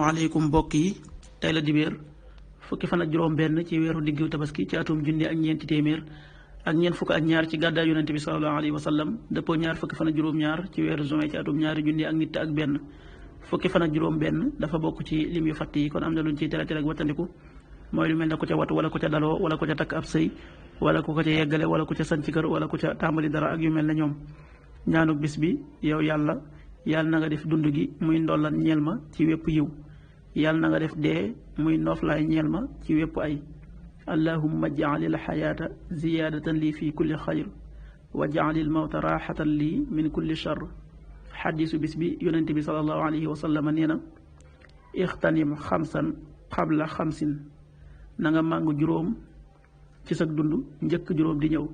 asalaamaaleykum mbokk yi tey la dibéer fukki fan ak juróom benn ci weeru diggu tabaski ci atum junni ak ñeenti téeméer ak ñeent fukk ak ñaar ci gàddaay yonente bi sallallahu alayhi wa sallam dëppoo ñaar fukki fan ak juróom-ñaar ci weeru juin ci atum ñaari junni ak nit ak benn fukki fan ak juróom benn dafa bokk ci lim yu fatt yi kon am na luñ ciy tere ak wattandiku mooy lu mel ne ku ca watu wala ku ca daloo wala ku ca takk ab sëy wala ku ko ca yeggale wala ku ca sanc kër wala ku ca tàmbali dara ak yu mel ne ñoom ñaanuk bis bi yow yàlla na nga def dund gi muy ndollan ñeel ma ci wépp yiw yàlla na nga def dee muy nooflaay ñeel ma ci wépp ay allahumma jaalil xayaata ziyaadatan lii fi kulli xayr wa jaalil mawta raaxatan lii min kulli char xadiisu bis bi yonent bi salallahu alayhi wa sallam nee na ixtanim xamsan xabla xamsin na nga màng juróom ci sag dund njëkk juróom di ñëw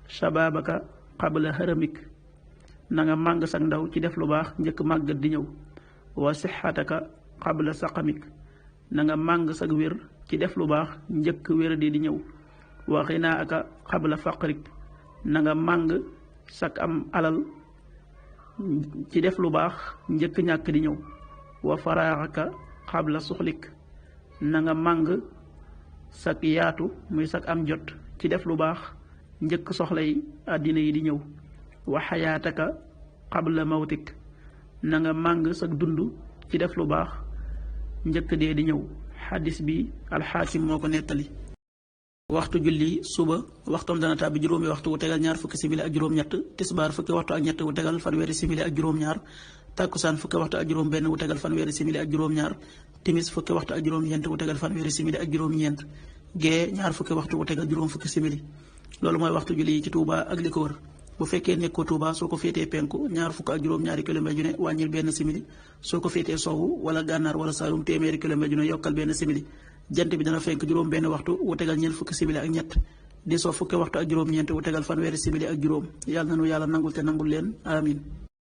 shabaabaka xabla haramik na nga màng sag ndaw ci def lu baax njëkk màggat di ñëw wa sixataka xabla saqamik na nga màng sag wér ci def lu baax njëkk wér di ñëw wa xinaaka xabla faqrik na nga màng sag am alal ci def lu baax njëkk ñàkk di ñëw wa faraaxaka xabla suxlik na nga màng sag yaatu muy sag am jot ci def lu baax njëkk soxla yi àddina yi di ñëw wa xayaataka xabla mawtik na nga màng sag dund ci def lu baax njëkk dee di ñëw xadis bi alxaakim moo ko nettali. waxtu julli suba waxtoom dana tàbbi juróomi waxtu wu tegal ñaar fukki simili ak juróom-ñett tisbaar fukki waxtu ak ñett wu tegal fanweeri simili ak juróom-ñaar takkusaan fukki waxtu ak juróom benn wu tegal fanweeri simili ak juróom-ñaar timis fukki waxtu ak juróom-ñeent wu tegal fanweeri simili ak juróom-ñeent gee ñaar fukki waxtu wu tegal juróom fukki simili loolu mooy waxtu julli yi ci Touba ak li ko wër. bu fekkee nekkoo Touba soo ko féetee penku ñaar fukk ak juróom-ñaari kilomètre ju ne wàññil benn simili soo ko féetee sowwu wala gànnaar wala saalum téeméeri kilomètre ju ne yokkal benn simili jant bi dana fenk juróom benn waxtu wu tegal ñeent fukki simili ak ñett di soo fukki waxtu ak juróom-ñeent wu tegal fanweeri simili ak juróom yàlla na nu yàlla nangul te nangul leen amin